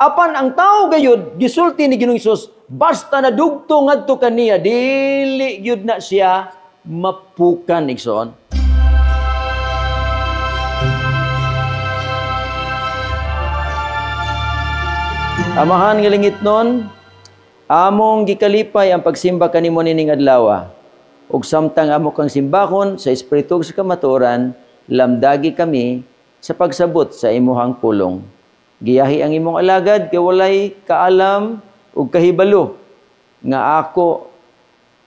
Apan ang tao gayud gisulti ni Ginoong Hesus, basta nadugto ngadto kaniya, dili gyud na siya mapukan, igsoon. Amahan nga lingit nun, among gikalipay ang pagsimba kanimo nining adlaw. Ug samtang amo kang simbakon sa espiritu ug sa kamatuoran, lamdagi kami sa pagsabot sa imuhang pulong. Giyahi ang imong alagad kay walay kaalam ug kahibalo nga ako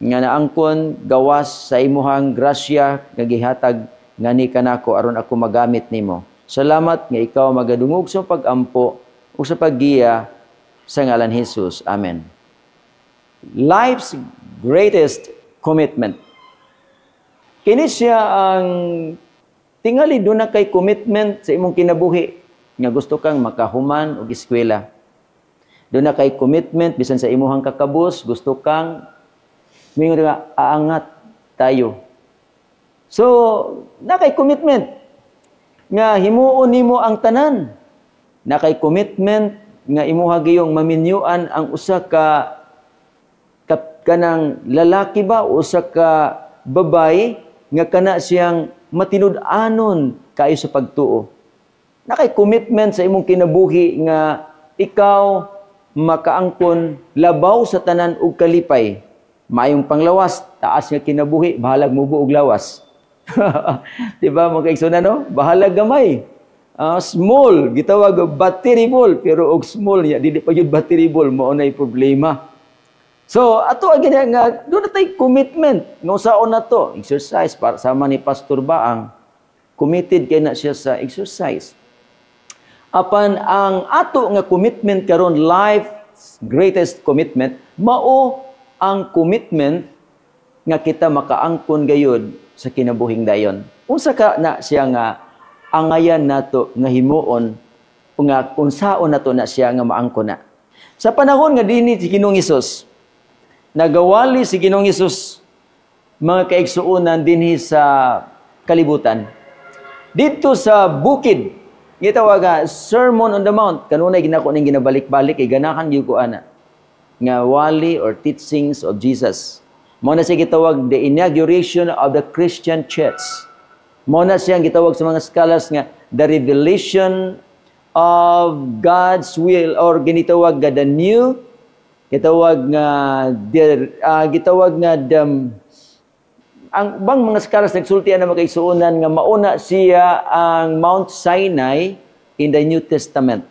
nga naangkon gawas sa imuhang grasya nga gihatag ngani kanako aron ako magamit nimo. Salamat nga ikaw magadungog sa pag-ampo ug sa paggiya sa ngalan Jesus. Amen. Life's greatest commitment. Kini siya ang tingali doon na kay commitment sa imong kinabuhi nga gusto kang makahuman og eskwela. Doon na kay commitment bisan sa imuhang kakabus, gusto kang mingon nga aangat tayo. So, na kay commitment nga himuon nimo ang tanan. Na kay commitment nga imuha gayong maminyuan ang usa ka kanang lalaki ba o usa ka babae nga kana siyang matinud-anon kaayo sa pagtuo. Na kay commitment sa imong kinabuhi nga ikaw makaangkon labaw sa tanan og kalipay. Maayong panglawas, taas nga kinabuhi, bahalag mubo og lawas. Diba mga kaigsoon, no? Bahalag gamay. Small, gitawag og battery ball, pero og small niya, dili pa gyud battery ball, mao nay problema. So, ato ang gina nga doon na tay commitment nga usaon na to, exercise para sama ni Pastor Baang, committed kay na siya sa exercise. Apan ang ato nga commitment karon, life's greatest commitment, mao ang commitment nga kita makaangkon gayud sa kinabuhing dayon. Unsa ka na siya nga angayan nato nga himuon o nga unsaon nato na siya nga maangkon na. Sa panahon nga dinhi si Ginoong Hesus, nagawali si Ginoong Hesus mga kaigsuonan dinhi sa kalibutan. Didto sa bukid, gitawag nga Sermon on the Mount, kanunay ginako ning ginabalik-balik kay ganahan gyud ko ana nga wali or teachings of Jesus. Mao na siya gitawag the inauguration of the Christian Church. Mao na siya gitawag sa mga scholars nga the revelation of God's will or ginitawag nga the new, gitawag nga the, gitawag nga the, ang bang mga scholars nagsulti ana mga kaigsuonan nga mauna siya ang Mount Sinai in the New Testament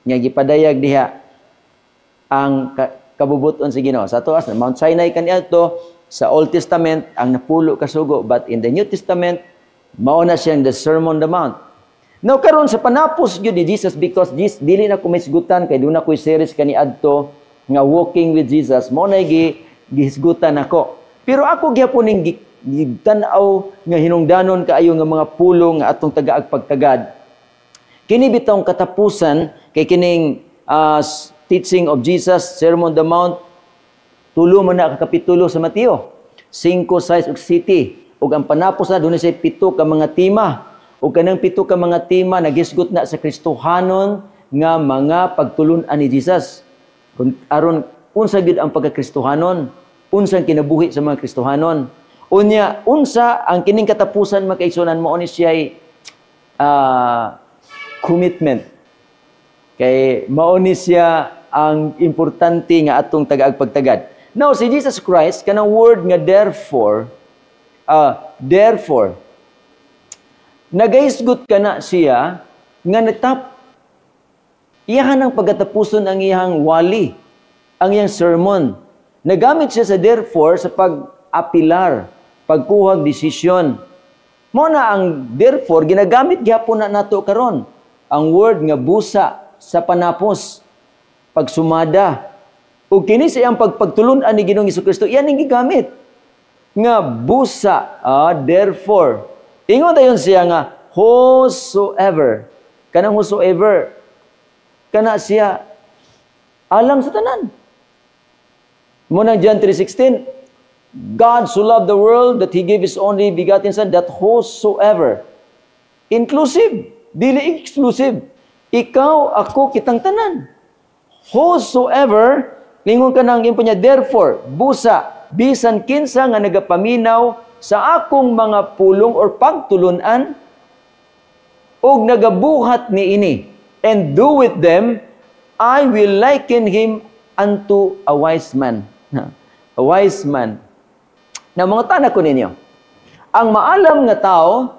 nga gipadayag diha ang kabubuton sa Ginoo. Sa tuas Mount Sinai kaniadto sa Old Testament ang napulo ka sugo, but in the New Testament mauna siyang the Sermon on the Mount. Now karon sa panapos gyud ni Jesus, because Jesus, dili na ko mahisgutan kay doon na ko'y series kaniadto nga Walking with Jesus, mao na gihisgutan nako. Pero ako gyapon ning gitan-aw nga hinungdanon kaayo nga mga pulong nga atong tagaag pagtagad. Kini bitawng katapusan kay kining teaching of Jesus, Sermon on the Mount, tulo man na ka kapitulo sa Mateo, 5, 6 ug 7. Ug ang panapos na dunay say 7 ka mga tema. Ug kanang 7 ka mga tema nagisgot na sa Kristohanon nga mga pagtulun-an ni Jesus. Kung aron unsa gyud ang pagkakristohanon, unsa ang kinabuhi sa mga Kristohanon. Unya unsa ang kining katapusan mga kaigsuonan, mao ni siya'y commitment. Kay mao ni siya ang importante nga atong tagaag pagtagad. Now si Jesus Christ kanang word nga therefore, therefore nagaisgot ka na siya nga natap iyahan ang pagkatapuson ang iyang wali, ang iyang sermon. Nagamit siya sa therefore sa pag-apilar, pagkuhag desisyon. Mao na ang therefore ginagamit gyapon na nato karon. Ang word nga busa sa panapos, pagsumada. Ug kini sa iyang pagpagtulun-an ni Ginoong Hesukristo, iyan ang gigamit nga busa, therefore. Ingon dayon siya nga whosoever, kanang whosoever kana siya alang sa tanan. Mo nang John 3:16, God so loved the world that He gave His only begotten Son, that whosoever, inclusive, dili exclusive, ikaw, ako, kitang tanan. Whosoever, lingon ka nang niya, therefore, busa, bisan kinsa nga nagapaminaw sa akong mga pulong or pagtulunan, og nagabuhat niini, and do with them, I will liken him unto a wise man. A wise man. Na mga tanak ko ninyo, ang maalam nga tao,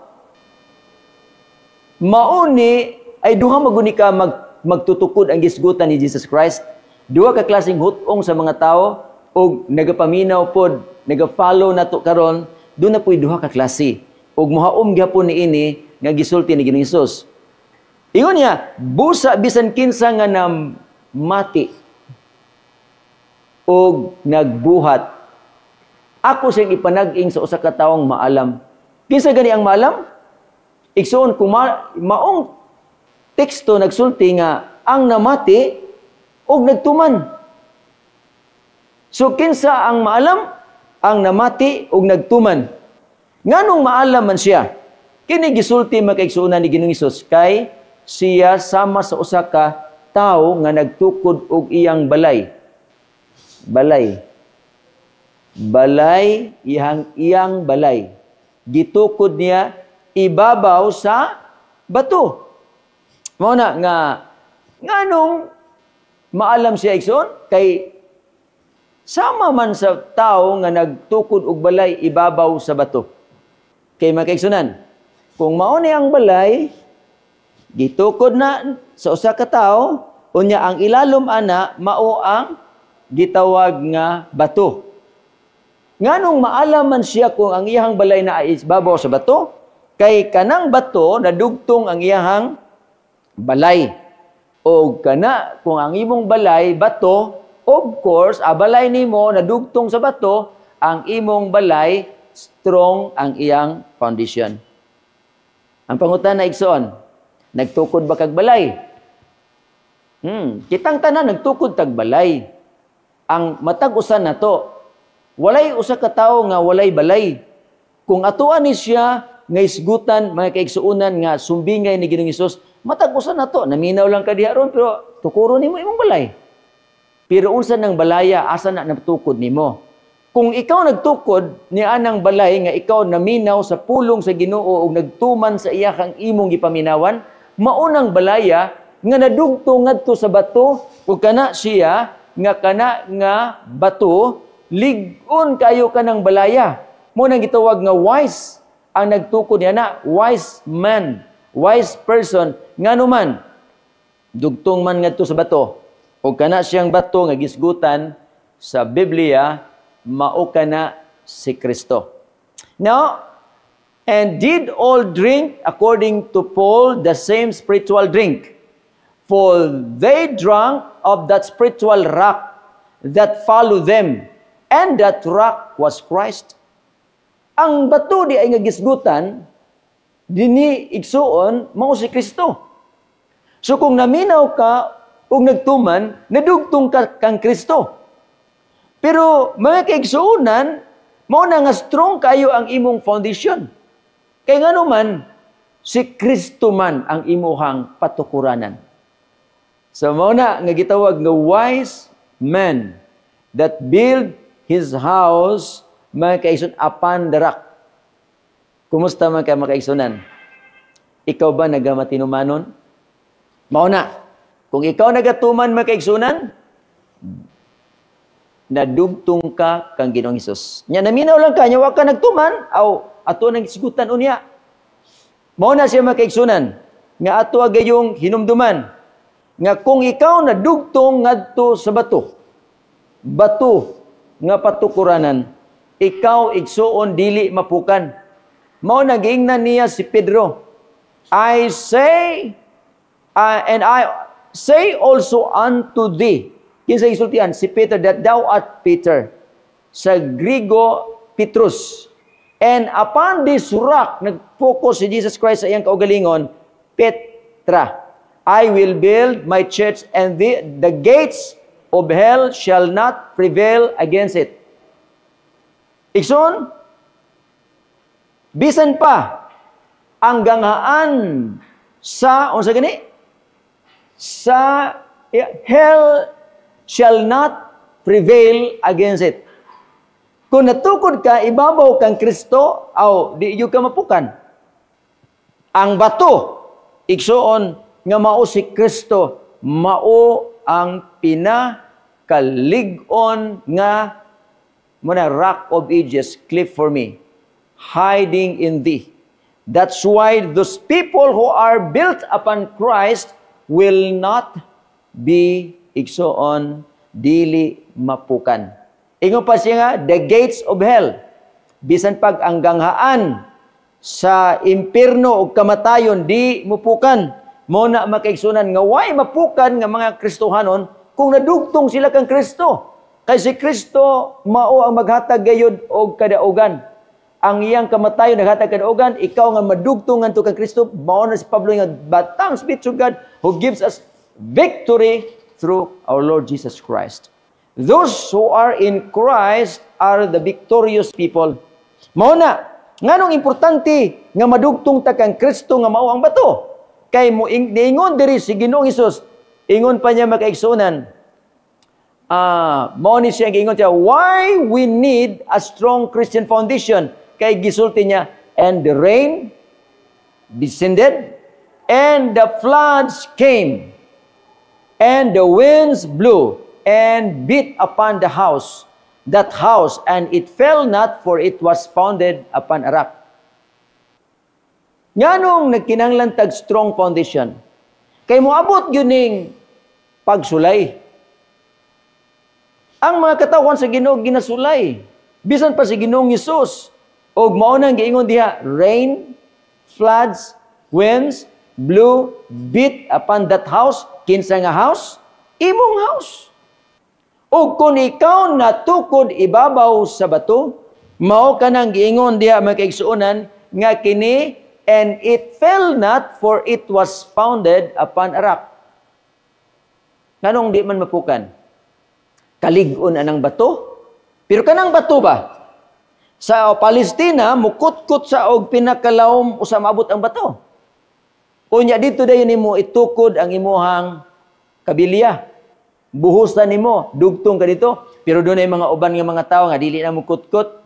mauni ay duha maguni ka magtutukod ang gisgutan ni Jesus Christ. Duha ka klaseng hutong sa mga tao og nagapaminaw pod, naga-follow nato karon, doon na po'y duha ka klase. Og mohaom gyapon niini nga gisulti ni Ginoong Hesus. Ingon niya, busa bisan kinsa nga namati og nagbuhat, ako siyang ipanag-ing sa usa ka tawong maalam. Kinsa gani ang maalam? Igsoon, kung maong teksto nagsulti nga ang namati og nagtuman. So kinsa ang maalam? Ang namati og nagtuman. Nganong maalam man siya? Kini gisulti, mga kaigsuonan, ni Ginoong Hesus kay siya sama sa usa ka tawo nga nagtukod og iyang balay. Balay. Balay, iyang iyang balay. Gitukod niya ibabaw sa bato. Mao na nga nganong maalam siya, igsoon, kay sama man sa tao nga nagtukod og balay ibabaw sa bato. Kay, mga kaigsunan, kung mao ni ang balay gitukod na sa usa ka tawo, unya ang ilalom ana mao ang gitawag nga bato. Nganong maalam man siya kung ang iyang balay na ibabaw sa bato? Kay kanang bato nadugtong ang iyahang balay. O kana kung ang imong balay bato, of course, a balay nimo nadugtong sa bato, ang imong balay strong ang iyang foundation. Ang pangutana, igsoon, nagtukod ba kag balay? Kitang tanan nagtukod tag balay. Ang matag usa nato, walay usa ka tawo nga walay balay. Kung atuan ni siya nga isgutan, mga kaigsuonan, nga sumbingay ni Ginoong Hesus, matag usa nato, naminaw lang ka diha ron pero tukuro nimo imong balay. Pero unsa nang balaya, asa na natukod nimo? Kung ikaw nagtukod ni anang balay nga ikaw naminaw sa pulong sa Ginoo ug nagtuman sa iya kang imong gipaminawan, maunang balaya nga nadugtong ngadto sa bato ug kana siya nga kana nga bato lig-on kayo kanang balaya. Mo nang gitawag nga wise ang nagtukod niya na wise man, wise person, ngano man dugtong man ngadto sa bato ug kana siyang bato nga gisgutan sa Biblia mao kana si Kristo. Now, and did all drink, according to Paul, the same spiritual drink? For they drank of that spiritual rock that followed them, and that rock was Christ. Ang bato di ay nga gisgutan, dini, igsuon, mao si Kristo. So kung naminaw ka ug nagtuman, nadugtong ka kang Kristo. Pero, mga kaigsuonan, mao na nga strong kayo ang imong foundation. Kay ngano man, si Kristo man ang imuhang patukuranan. So mao na nga gitawag nga wise man that build his house, mga kaigsuonan, upon the rock. Kumusta man kay, mga kaigsuonan? Ikaw ba nagamatinumanon? Mao na. Kung ikaw nagatuman, mga kaigsuonan, nadugtong ka kang Ginoong Hesus. Nya naminaw lang ka, nya wa ka nagtuman, aw ato nang isgutan unya. Mao na siya, mga kaigsuonan, nga ato agayong hinumduman nga kung ikaw nadugtong ngadto sa bato, bato nga patukuranan, ikaw, igsuon, dili mapukan. Mao na giingnan niya si Pedro, "I say, and I say also unto thee." Kinsa gisultian? Si Peter, "that thou art Peter." Sa Grigo, Petrus. And upon this rock, nag-focus si Jesus Christ sa iyang kaugalingon, Petra, "I will build my church and the gates of hell shall not prevail against it." Igsoon, bisan pa ang ganghaan sa, unsa gani? Sa hell. shall not prevail against it. Kung natukod ka ibabaw kang Kristo, aw di gyud ka mapukan. Ang bato, igsuon, nga mao si Kristo, mao ang pinakalig-on nga muna, "Rock of Ages, cleft for me, hiding in thee." That's why those people who are built upon Christ will not be, igsuon, dili mapukan. Ingon pa siya nga, the gates of hell, bisan pag ang ganghaan sa impierno o kamatayon, di mupukan. Mao na, mga kaigsuonan, nga way mapukan nga mga Kristohanon kung nadugtong sila kang Kristo. Kay si Kristo mao ang maghatag gayud og kadaugan. Ang iyang kamatayon naghatag kadaugan, ikaw nga madugtong ngadto kang Kristo, mao na si Pablo nga, "But thanks be to God who gives us victory through our Lord Jesus Christ." Those who are in Christ are the victorious people. Mao na, nganong importante nga madugtong ta kang Kristo nga mao ang bato? Kay mo niingon diri si Ginoong Hesus, ingon pa niya, mga kaigsuonan, mao ni siya giingon siya, why we need a strong Christian foundation? Kay gisulti niya, "And the rain descended, and the floods came, and the winds blew, and beat upon the house, that house, and it fell not, for it was founded upon a rock." Nganong nagkinahanglan tag strong foundation? Kay moabot gyud ning pagsulay. Ang mga katawhan sa Ginoo ginasulay. Bisan pa si Ginoong Hesus. Og mao nang giingon diha, rain, floods, winds, blew, beat upon that house. Kinsa nga house? Imong house. Og kung ikaw natukod ibabaw sa bato, mao kanang giingon diha, mga kaigsuonan, nga kini, "And it fell not, for it was founded upon a rock." Nganong di man mapukan? Kalig-on anang bato? Pero kanang bato ba? Sa Palestina, mukutkot sa og pinakalawom usa maabot ang bato. Unya dito dayon nimo itukod ang imuhang kabilya. Buhusan nimo, dugtong ka dito. Pero dunay mga uban nga mga tawo nga dili na mukutkot.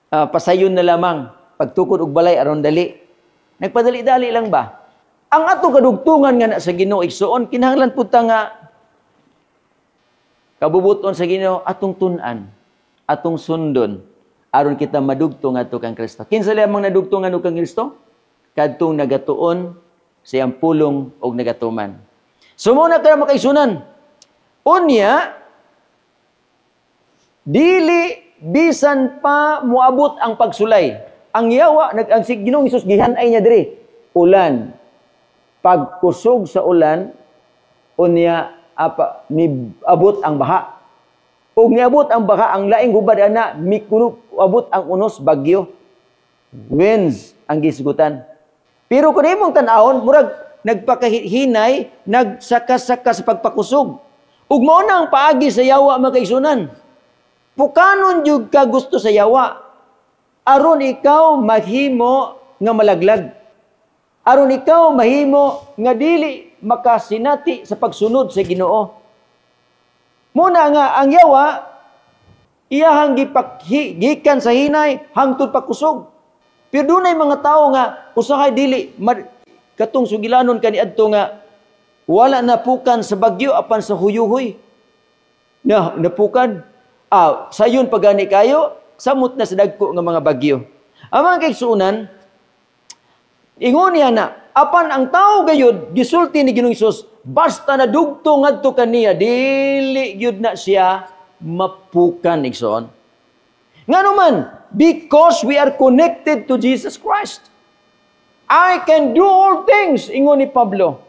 Pasayon na lamang pagtukod og balay aron dali. Nagpadali-dali lang ba? Ang atong kadugtungan nga na sa Ginoo, igsuon, kinahanglan pud ta nga kabubuton sa Ginoo atong tun-an, atong sundon aron kita madugtong ngadto kang Kristo. Kinsa lamang nadugtong ngadto kang Kristo? Kadtong nagatuon sa iyang pulong og nagatuman. So mao na ka, mga kaigsuonan. Unya dili bisan pa moabot ang pagsulay. Ang yawa nag ang si Ginoong Hesus gihan-ay niya diri ulan. Pagkusog sa ulan, unya apa ni abot ang baha. Ug niabot ang baha, ang laing hubad ana mikuno abot ang unos, bagyo. Winds ang gisgutan. Pero kung imong tan-awon, murag nagpakahinay, nagsaka-saka sa pagpakusog. Ug mao na ang paagi sa yawa, mga kaigsuonan. Pukanon jud ka gusto sa yawa aron ikaw mahimo nga malaglag. Aron ikaw mahimo nga dili makasinati sa pagsunod sa Ginoo. Muna nga ang yawa iyahang gikan sa hinay hangtod pagkusog. Pero dunay mga tawo nga usahay dili katong sugilanon kaniadto nga wala napukan sa bagyo apan sa huyuhoy. Na napukan. Sayon pagani kayo samot na sa dagko nga mga bagyo. Ang mga kaigsuonan, ingon niya na apan ang tao gayud gisulti ni Ginoong Hesus, basta nadugto ngadto kaniya, dili gyud na siya mapukan, igsoon. Ngano man? Because we are connected to Jesus Christ. "I can do all things," ingon ni Pablo.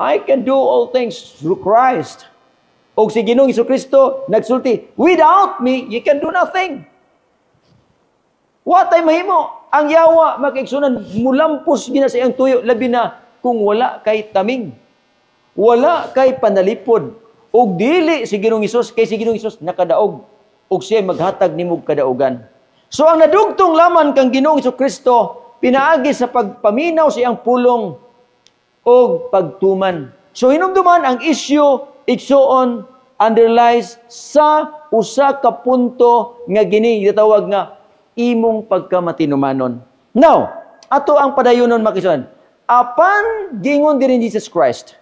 "I can do all things through Christ." Og si Ginoong Kristo nagsulti, "Without me, you can do nothing." Wa tay mahimo. Ang yawa, mga kaigsuonan, mulampos gina sa iyang tuyo, labi na kung wala kay taming. Wala kay panalipod. Og dili si Ginoong Hesus, kay si Ginoong Hesus nakadaog og siya maghatag nimo kadaugan. So ang nadugtong laman kang Ginoong Hesus Kristo pinaagi sa pagpaminaw sa iyang pulong og pagtuman. So hinumduman ang issue, igsuon, underlies sa usa ka punto nga gini gitawag nga imong pagkamatinumanon. Now, ato ang padayonon, mga kaigsuonan. Apan gingon diri ni Jesus Christ,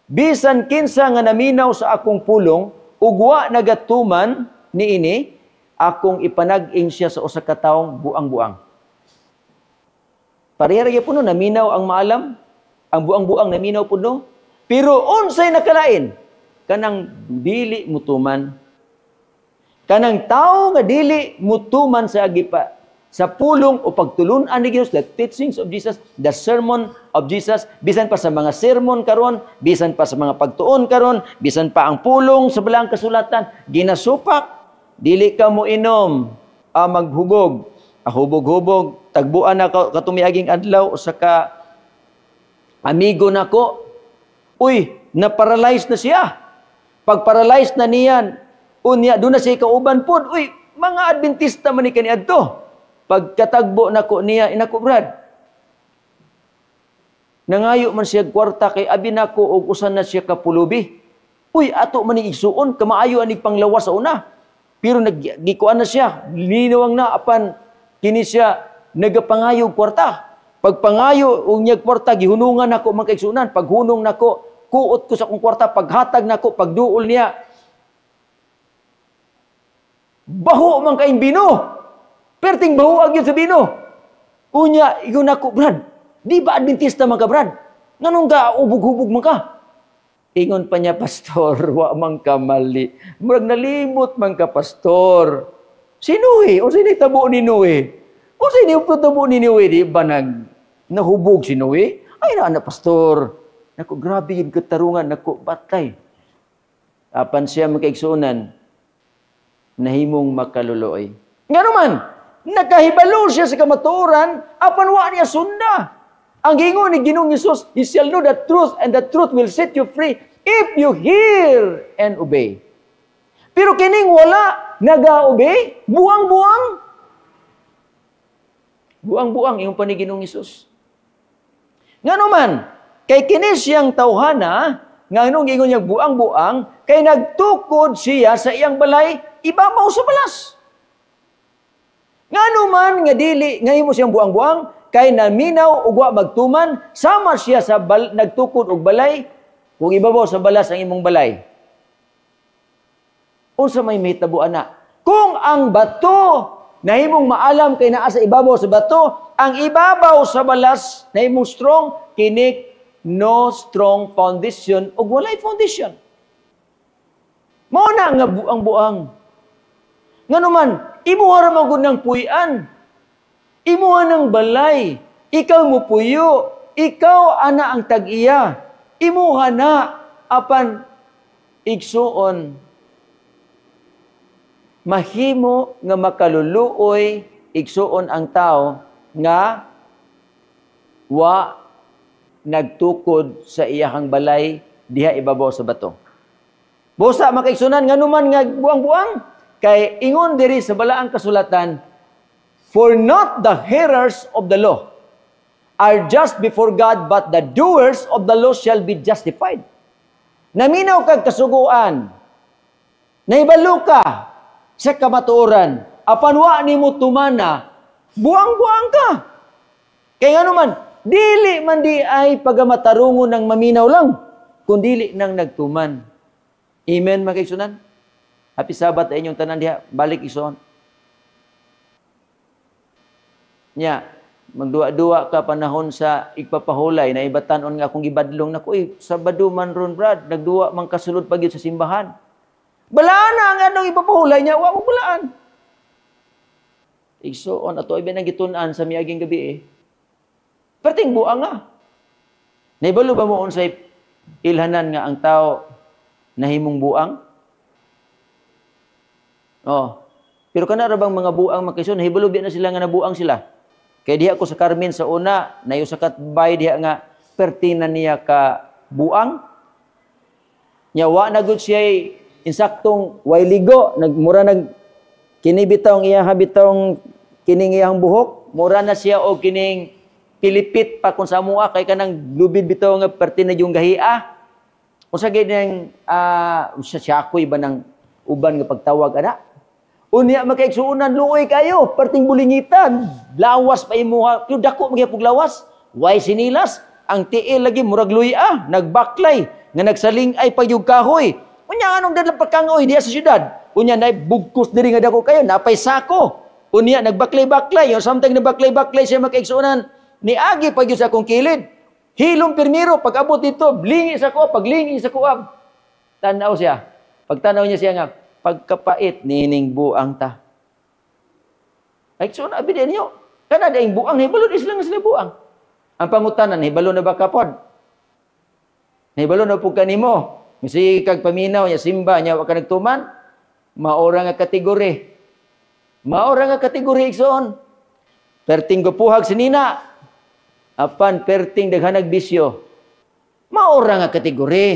"Bisan kinsa nga naminaw sa akong pulong ug wa nagatuman niini, akong ipanag-ing siya sa usa ka taong buang-buang." Pareha ra gyapon, no, naminaw ang maalam, ang buang-buang naminaw pud, no. Pero unsay nakalain? Kanang dili mutuman. Kanang tao nga dili mutuman sa gipa sa pulong o pagtulunan ni Dios, the teachings of Jesus, the sermon of Jesus, bisan pa sa mga sermon karon, bisan pa sa mga pagtuon karon, bisan pa ang pulong sa Balaang Kasulatan, ginasupak, dili ka mo inom, maghubog, hubog-hubog, tagbuan na ka katumiaging adlaw usa ka amigo nako. Uy, na-paralyze na siya. Pag paralyzed na niyan, unya doon na siya kauban pod. Uy, mga Adventista man ni kaniadto. Pagkatagbo nako niya, inako, "Brad." Nangayo man siya kwarta kay abi nako og usa na siya ka pulubi. Uy, ato man ning igsuon, kamaayo anig panglawas sa una. Pero naggikuan na siya, linawang na, apan kini siya nagapangayo og kwarta. Pagpangayo og niya kwarta, gihunungan nako, mga kaigsuonan. Paghunong nako, kuot ko sa akong kwarta, paghatag nako, pagduol niya. Baho man kaing bino. Perting baho ang yun sa bino. Unya, ingon nako, "Brad, di ba Adventista man ka, Brad? Nganong ka ubog-hubog man ka?" Ingon pa niya, "Pastor, wa man ka mali. Murag nalimot man ka, Pastor. Si Noe, o sino tabo ni Noe? O sino tabo ni Noe? Di ba nahubog si Noe? Ay na, na, Pastor. Nako, grabe yung katarungan. Nako, batay." Apan siya, mga kaigsuonan, nahimong makaluluoy. Nga naman, nakahibalo siya sa kamatuoran, apan wa niya sunda. Ang gingon ni Ginoong Hesus, "You shall know the truth and the truth will set you free if you hear and obey." Pero kining wala naga-obey, buang-buang. Buang-buang ingon pa ni Ginoong Hesus. Nga naman, kay kini siyang tawhana, nga anong ingon niya buang-buang, kay nagtukod siya sa iyang balay, ibabaw sa balas. Nga naman nga dili, nga himo siyang buang-buang, kay naminaw ug wa magtuman, sama siya sa nagtukod og balay, kung ibabaw sa balas ang imong balay. Unsa may mahitabo ana? Kung ang bato nahimong maalam kay naa sa ibabaw sa bato, ang ibabaw sa balas nahimong strong, kini no strong foundation ug walay foundation. Mao na nga buang-buang. Ngano man, imuha ra man gud ng puy-an. Imuha ng balay. Ikaw mo puyo. Ikaw ana ang tag-iya. Imuha na apan, igsuon, mahimo nga makaluluoy, igsuon, ang tao nga wa nagtukod sa iyahang balay diha ibabaw sa bato. Busa, mga kaigsuonan, ngano man nga buang-buang? Kay ingon diri sa Balaang Kasulatan, "For not the hearers of the law are just before God, but the doers of the law shall be justified." Naminaw kag kasuguan, naibalo ka sa kamatuoran, apan wa nimo tumana, buang-buang ka. Kay ngano man, dili man di ay pagamatarungon ng maminaw lang, kun dili nang nagtuman. Amen, mga kaigsuonan? Happy Sabbath sa inyong tanan diha. Balik, igsoon. Nya, magduwa-duwa ka panahon sa igpapahulay na ibatanon nga akong gibadlong nako, "Eh, Sabado man ron, Brad, nagduwa man kasulod pa gyud sa simbahan." Balaan na ang anong ipapahulay niya, wa mo balaan. Igsoon, ato ay nagitun-an sa miaging gabi eh. Perting buang nga. Naibalo ba mo unsay ilhanan nga ang tao nahimong buang? Oh. Pero kana ra bang mga buang, mga kaigsoon, nahibalo biya na sila nga nabuang sila? Kay diha ko sa Carmen sa una, nayo sa katbay diha nga perti na niya ka buang. Nya wa na gud siya insaktong way ligo, nagmura nag kini bitawng iya bitawng kining iyang buhok, mura na siya og kining pilipit pa kung sa mua kay kanang lubid bitaw nga perti na yung gahia. Unsa gyud nang sa siyakoy ba ng uban nga pagtawag ana? Unya, mga kaigsuonan, luoy kayo, perting bulingitan, lawas pa imuha, pero dako magyapog lawas, way sinilas, ang tiil lagi murag luya, nagbaklay, nga nagsaling ay pagyug kahoy. Unya, anong dalang pagkangoy diya sa syudad? Unya, nay bugkos diri nga dako kayo, napay sako. Unya, nagbaklay-baklay, yung samtang nagbaklay-baklay siya, mga kaigsuonan, niagi pa gyud sa akong kilid. Hilom pirmiro, pag abot dito, lingi sa ko, paglingi sa kuab. Tanaw siya. Pagtanaw niya siya nga, pagkapait nining buang ta. Ay, so na, abi niyo. Kana daing buang, hibalo di sila nga sila buang. Ang pangutanan, hibalo na ba kapod? Hibalo na po kanimo. Sige kag paminaw niya, simba niya, wa ka nagtuman. Maora nga kategori. Maora nga kategori, igsoon. Perting gupuhag sinina. Apan perting daghanag bisyo. Maora nga kategori.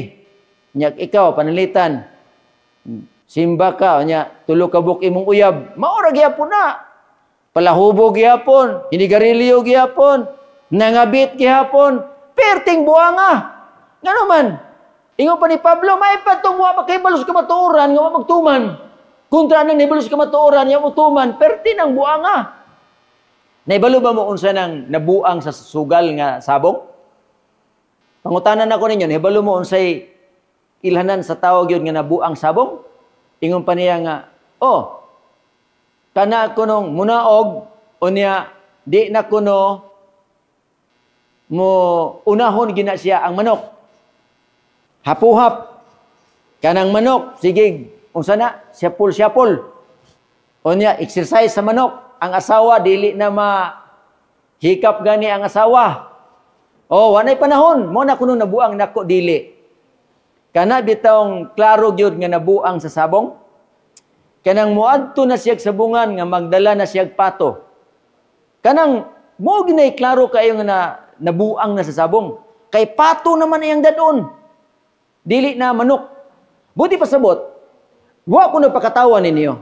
Nya ikaw panalitan. Simba ka nya tulo ka buok imong uyab. Maora gyapon na. Palahubog gyapon, hinigarilyo gyapon, nangabit gyapon, perting buanga. Ngano man? Ingon pa ni Pablo, may patong wa pa kay balos kamatuoran nga wa magtuman. Kontra nang nibalos kamatuoran nga mo tuman, perti nang buanga. Naibalo ba mo unsa nang nabuang sa sugal nga sabong? Pangutanan ako ninyo, nahibalo mo unsay ilhanan sa tawag yun nga nabuang sabong? Ingon pa niya nga, oh, kana kunong munaog, unya, di na kuno mo unahon gina siya ang manok. Hapuhap. Kanang manok, sige, unsa na, siyapol-siyapol. Unya, exercise sa manok. Ang asawa, dili na ma hikap gani ang asawa. Oh, wanay panahon, mo na kuno nabuang nako dili. Kana bitawng klaro gyud nga nabuang sa sabong. Kanang moadto na siyag sabungan nga magdala na siyag pato. Kanang mo ginay klaro kayo nga na, nabuang na sa sabong. Kay pato naman iyang dadon. Dili na manok. Buti pasabot, wa ko nagpakatawa ninyo.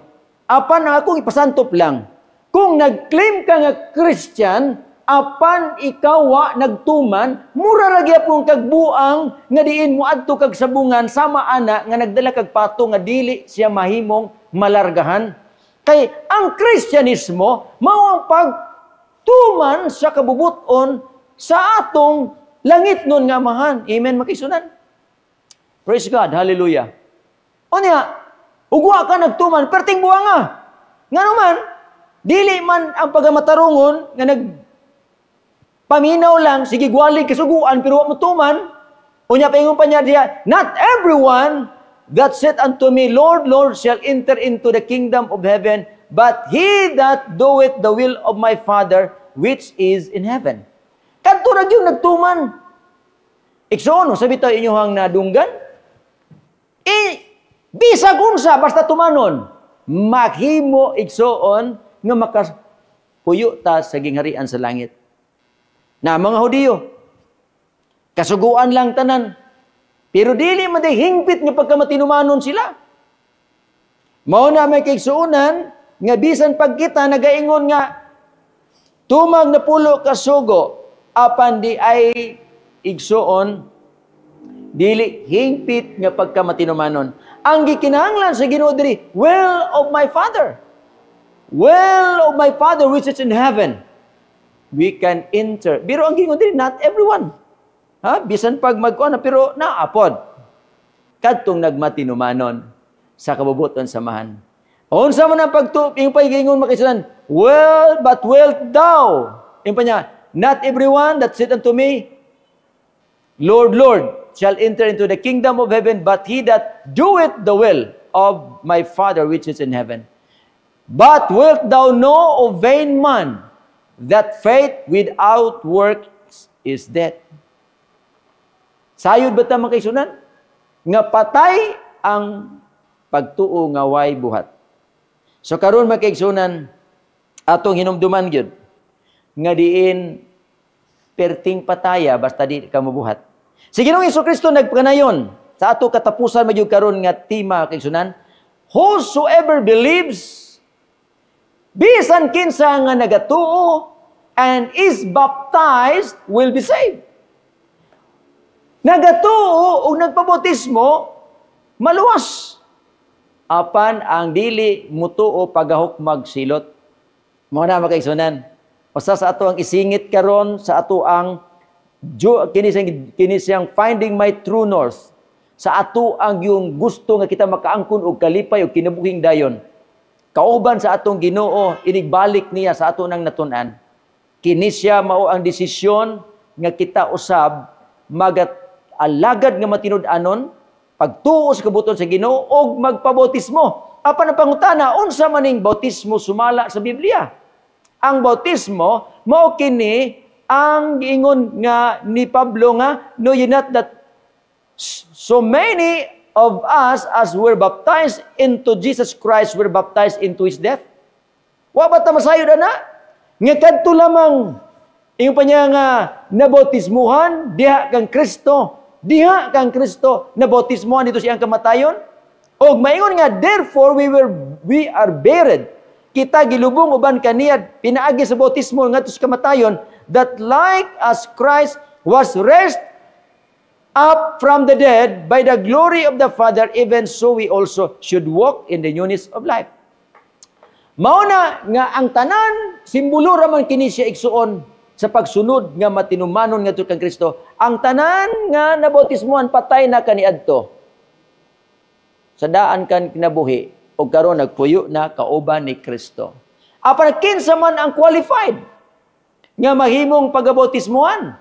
Apan ang akong ipasantop lang. Kung nag-claim ka nga Christian, apan ikaw wa nagtuman, mura ra gyapon kag buang nga diin mo adto kag sabungan sama ana nga nagdala kag pato nga dili siya mahimong malargahan. Kay ang Kristyanismo mao ang pagtuman sa kabubuton sa atong langit nun nga Amahan. Amen, mga kaigsuonan. Praise God. Hallelujah. Unya, ugwa ka nagtuman, perting buanga. Ngano man, dili man ang pagamatarungon nga nag paminaw lang, sige gwali kasuguan, pero wa mo tuman. Unya, paingon pa niya diya, "Not everyone that said unto me, 'Lord, Lord,' shall enter into the kingdom of heaven, but he that doeth the will of my Father which is in heaven." Kadto ra gyud nagtuman. Igsoon, sabi tayo inyong nadunggan, eh, bisag unsa basta tumanon, maghimo, igsoon, nga makapuyo ta sa gingharian sa langit. Na mga Hudiyo, kasuguan lang tanan. Pero dili man day hingpit nga pagkamatinumanon sila. Mao na, mga kaigsuonan, nga bisan pag kita nagaingon nga tumag na pulo ka sugo, apan di ay, igsuon, dili hingpit nga pagkamatinumanon. Ang gikinahanglan sa Ginoo diri, will of my Father. Will of my Father which is in heaven. We can enter. Pero ang gingon diri, not everyone. Ha? Bisan pag magkuan pero naapod. Kadtong nagmatinumanon sa kabubuton sa Amahan. Unsa man ang pagtu yung pagingon, mga kaigsuonan, well, but wilt thou. Yung pa niya, "Not everyone that said unto me, 'Lord, Lord,' shall enter into the kingdom of heaven, but he that doeth the will of my Father which is in heaven." But wilt thou know, O vain man, that faith without works is dead? Sayod ba ta, mga kaigsuonan? Nga patay ang pagtuo nga way buhat. So karon, mga kaigsuonan, atong hinumduman gyud nga diin perting pataya basta di ka mabuhat. Si Ginoong Kristo nagpanayon sa ato katapusan magyud karon nga tema, kaigsuonan, whosoever believes, bisan kinsa nga nagatuo, and is baptized will be saved. Nagatuo og nagpabautismo, maluwas. Apan ang dili mutuo, pagahukmag silot. Mao na, mga kaigsuonan. Usa sa ato ang isingit karon sa ato ang kini siyang finding my true north. Sa ato ang yung gusto nga kita makaangkon og kalipay og kinabuhing dayon. Kauban sa atong Ginoo inigbalik niya sa ato nang natun-an. Kini siya mao ang desisyon nga kita usab magat alagad nga matinud-anon, pagtuo sa kabubut-on sa Ginoo og magpabautismo. Apan ang pangutana, unsa maning bautismo sumala sa Biblia? Ang bautismo mao kini ang giingon nga ni Pablo nga, "Know ye not that so many of us as were baptized into Jesus Christ were baptized into His death?" Wa ba ta masayod ana? Nga kadto lamang ingon pa niya nga nabautismuhan diha kang Kristo. Diha kang Kristo nabautismuhan dito siyang kamatayon. Og maingon nga, therefore we are buried. Kita gilubong uban kaniya pinaagi sa bautismo ngadto sa kamatayon, that like as Christ was raised up from the dead by the glory of the Father, even so we also should walk in the newness of life. Mao na nga ang tanan, simbolo ra man kini siya, igsuon, sa pagsunod nga matinumanon ngadto kang Kristo. Ang tanan nga nabautismuhan, patay na kaniadto sa daan kan kinabuhi ug karon nagpuyo na kauban ni Kristo. Apan kinsa man ang qualified nga mahimong pagabautismuhan?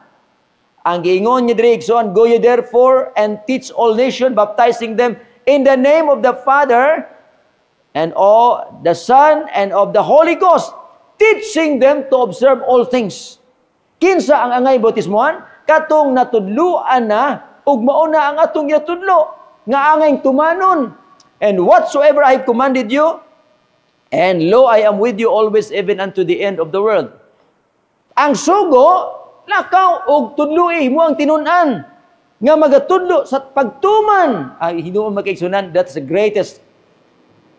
Ang giingon niya diri, igsoon, "Go ye therefore and teach all nations, baptizing them in the name of the Father and of the Son and of the Holy Ghost, teaching them to observe all things." Kinsa ang angay bautismuhan? Katong natudluan na ug mao na ang atong gitudlo nga angay tumanon. "And whatsoever I have commanded you, and lo, I am with you always, even unto the end of the world." Ang sugo, lakaw og tudloi mo ang tinun-an nga magatudlo sa pagtuman. Ay, hinuon, mga kaigsuonan, that's the greatest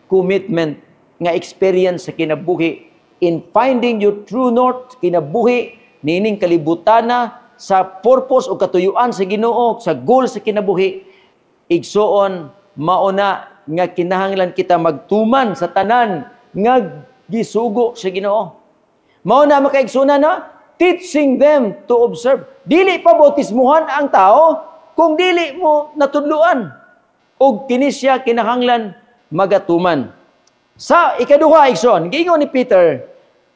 commitment nga experience sa kinabuhi in finding your true north, kinabuhi niining kalibutana, sa purpose o katuyuan sa Ginoo, sa goal sa kinabuhi. Igsuon, mauna nga kinahanglan kita magtuman sa tanan nga gisugo sa Ginoo. Mao na, mga kaigsuonan, na teaching them to observe. Dili pa bautismuhan ang tao kung dili mo natudluan. Og kini siya kinahanglan magatuman. Sa ikaduha, igsoon, giingon ni Peter,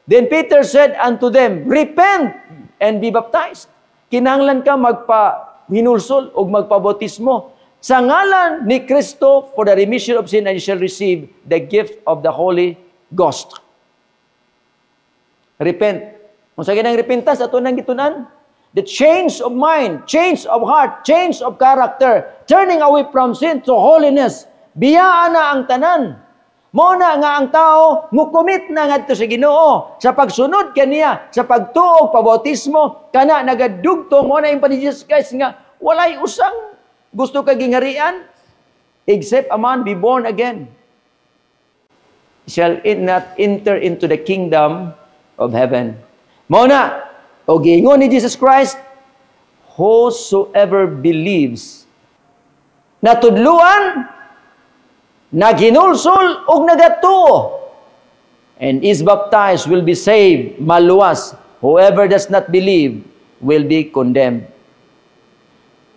"Then Peter said unto them, 'Repent and be baptized.'" Kinahanglan ka magpa hinulsol og magpabautismo sa ngalan ni Kristo for the remission of sin, and you shall receive the gift of the Holy Ghost. Repent. Kung sa ginang repentance, ato nang gitunan, the change of mind, change of heart, change of character, turning away from sin to holiness. Biyaan na ang tanan. Mao na nga ang tao mo-commit na ngadto sa Ginoo sa pagsunod kaniya, sa pagtuo, pabautismo, kana nagadugtong. Mao na yung ni Jesus Christ nga walay usang gusto ka gingharian except a man be born again, shall it not enter into the kingdom of heaven. Mao na, o giingon ni Jesus Christ, whosoever believes, natudluan, naghinulsol, ug nagatuo, and is baptized will be saved, maluwas. Whoever does not believe will be condemned.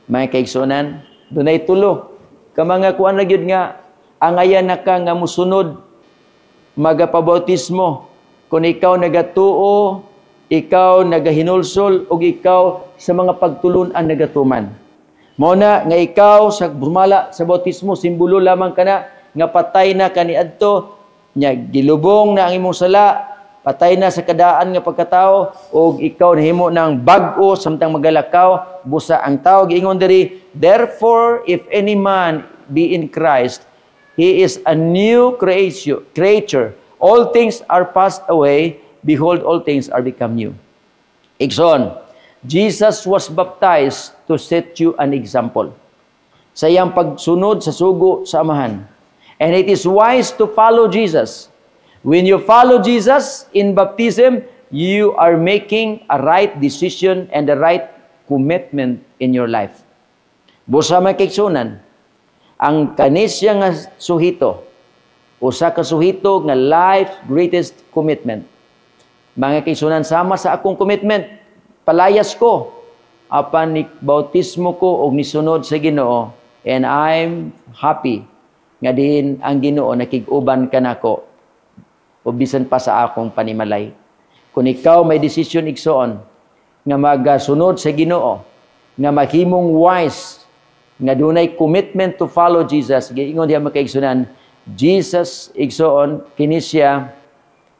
Mga kaigsuonan, dunay tulo ka mga kuan na gyud nga angayan na ka nga musunod, magapabautismo, kung ikaw nagatuo, ikaw nagahinulsol, ug ikaw sa mga pagtulun-an nagatuman. Mao na nga ikaw sa bumala sa bautismo, simbolo lamang kana nga patay na kaniadto nya, gilubong na ang imong sala, patay na sa kadaan nga pagkatao, ug ikaw nahimo ng bag-o samtang magalakaw. Busa ang tao, giingon diri, "Therefore, if any man be in Christ, he is a new creature. All things are passed away, behold, all things are become new." Igsoon, Jesus was baptized to set you an example sa iyang pagsunod sa sugo sa Amahan. And it is wise to follow Jesus. When you follow Jesus in baptism, you are making a right decision and the right commitment in your life. Busa, mga kaigsuonan, ang kanisya nga suhito, usa ka suhito nga life's greatest commitment. Mga kaigsuonan, sama sa akong commitment, palayas ko, apan ni bautismo ko og nisunod sa Ginoo, and I'm happy nga diin ang Ginoo nakig-uban kanako o bisan pa sa akong panimalay. Kung ikaw may desisyon, igsoon, nga magasunod sa Ginoo, nga mahimong wise, nga dunay commitment to follow Jesus, giingon diha, mga kaigsuonan, Jesus, igsoon, kini siya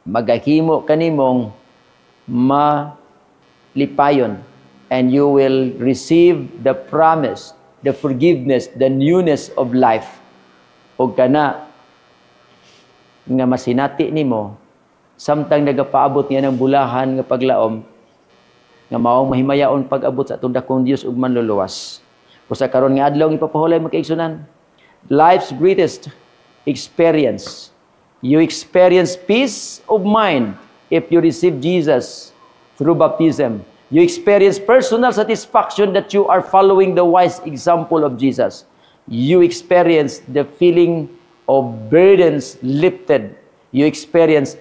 magahimo kanimong malipayon, and you will receive the promise, the forgiveness, the newness of life. O kana nga masinati nimo samtang nagapaabot niya ng bulahan nga paglaom nga maong mahimayaon pag-abot sa atong dakong Dios ug Manluluwas. Usa karon nga adlaw ipapahuloy, mga kaigsuonan, life's greatest experience. You experience peace of mind if you receive Jesus through baptism. You experience personal satisfaction that you are following the wise example of Jesus. You experience the feeling of burdens lifted. You experience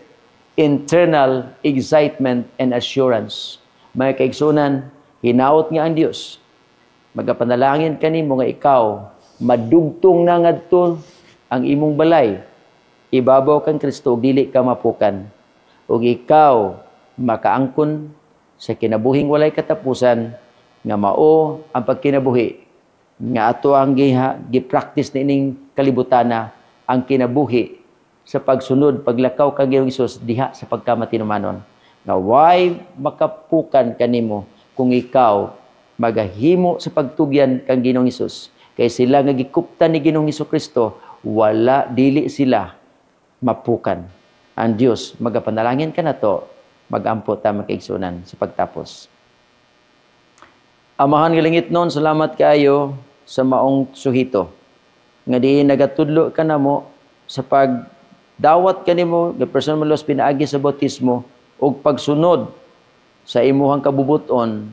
internal excitement and assurance. Mga kaigsuonan, hinaot nga ang Dios magapanalangin kanimo nga ikaw madugtong na ngadto ang imong balay ibabaw kang Kristo ug dili ka mapukan ug ikaw makaangkon sa kinabuhing walay katapusan nga mao ang pagkinabuhi nga ato ang gi-practice niining kalibutana, ang kinabuhi sa pagsunod, paglakaw kang Ginoong Hesus diha sa pagkamatinumanon nga way makapukan kanimo kung ikaw magahimo sa pagtugyan kang Ginoong Hesus, kay sila nga gikuptan ni Ginoong Kristo, wala, dili sila mapukan. Ang Dios magapanalangin kanato. Magampo ta, mga kaigsuonan, sa pagtapos. Amahan nga langitnon, salamat kaayo sa maong suhito nga diin nagatudlo ka namo sa pagdawat kanimo the personal los pinaagi sa bautismo ug pagsunod sa imuhang kabubuton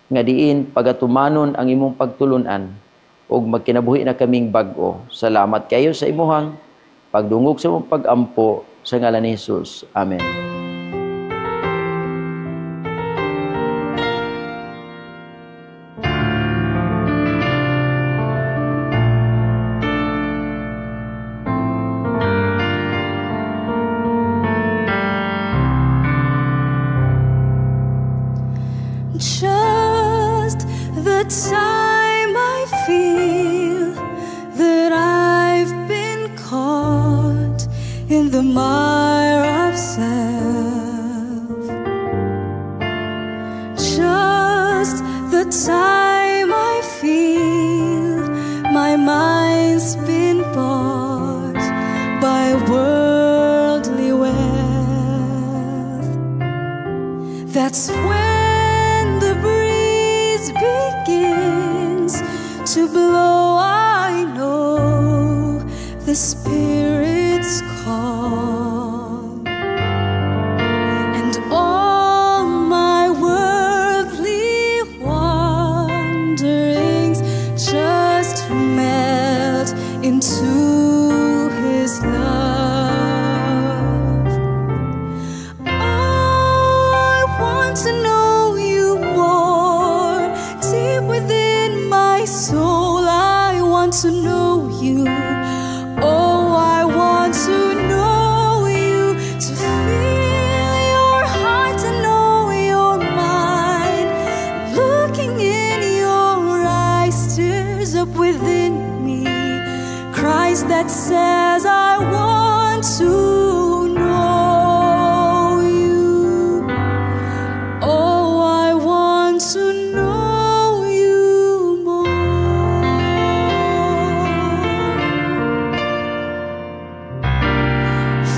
nga diin pagatumanon ang imong pagtulunan ug magkinabuhi na kaming bag-o. Salamat kayo sa imuhang pagdungog sa imong pagampo, sa ngalan ni Jesus. Amen. Just the time I feel that I've been caught in the mire of self. Just the time I feel my mind's been bought by worldly wealth. That's when the breeze begins to blow. I know the Spirit's call, and all my worldly wanderings just melt into His love. Oh, I want to know you more. Deep within my soul, I want to know you. Oh, I want to know you, to feel your heart, to know your mind. Looking in your eyes stirs up within me cries that says, "I want to know you." Oh, I want to know you more.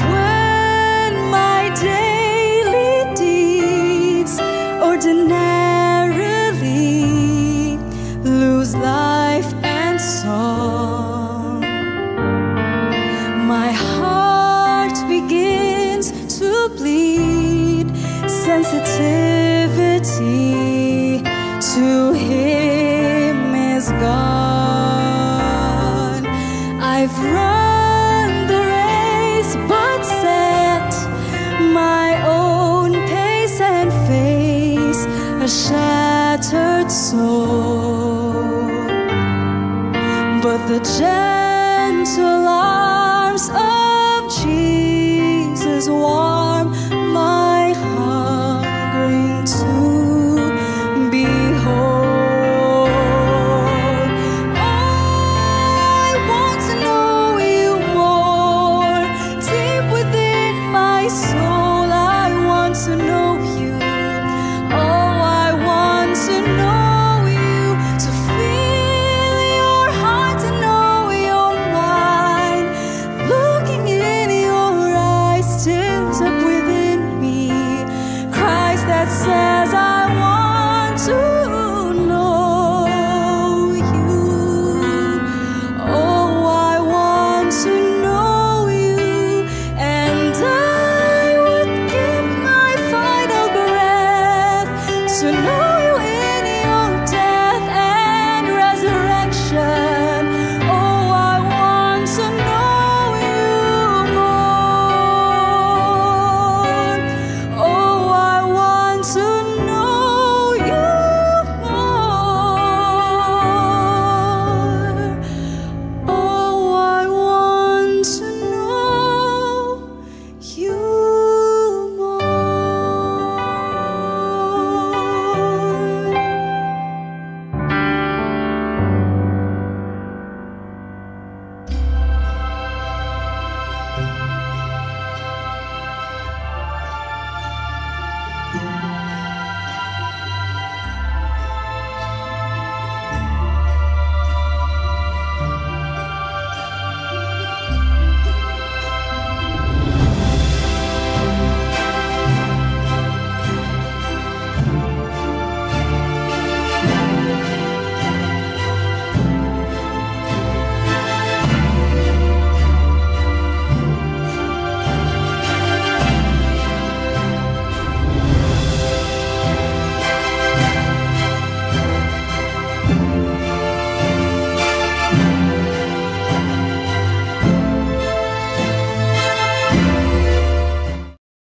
When my daily deeds ordinarily lose life and song, my heart begins But the gentle arms of Jesus wash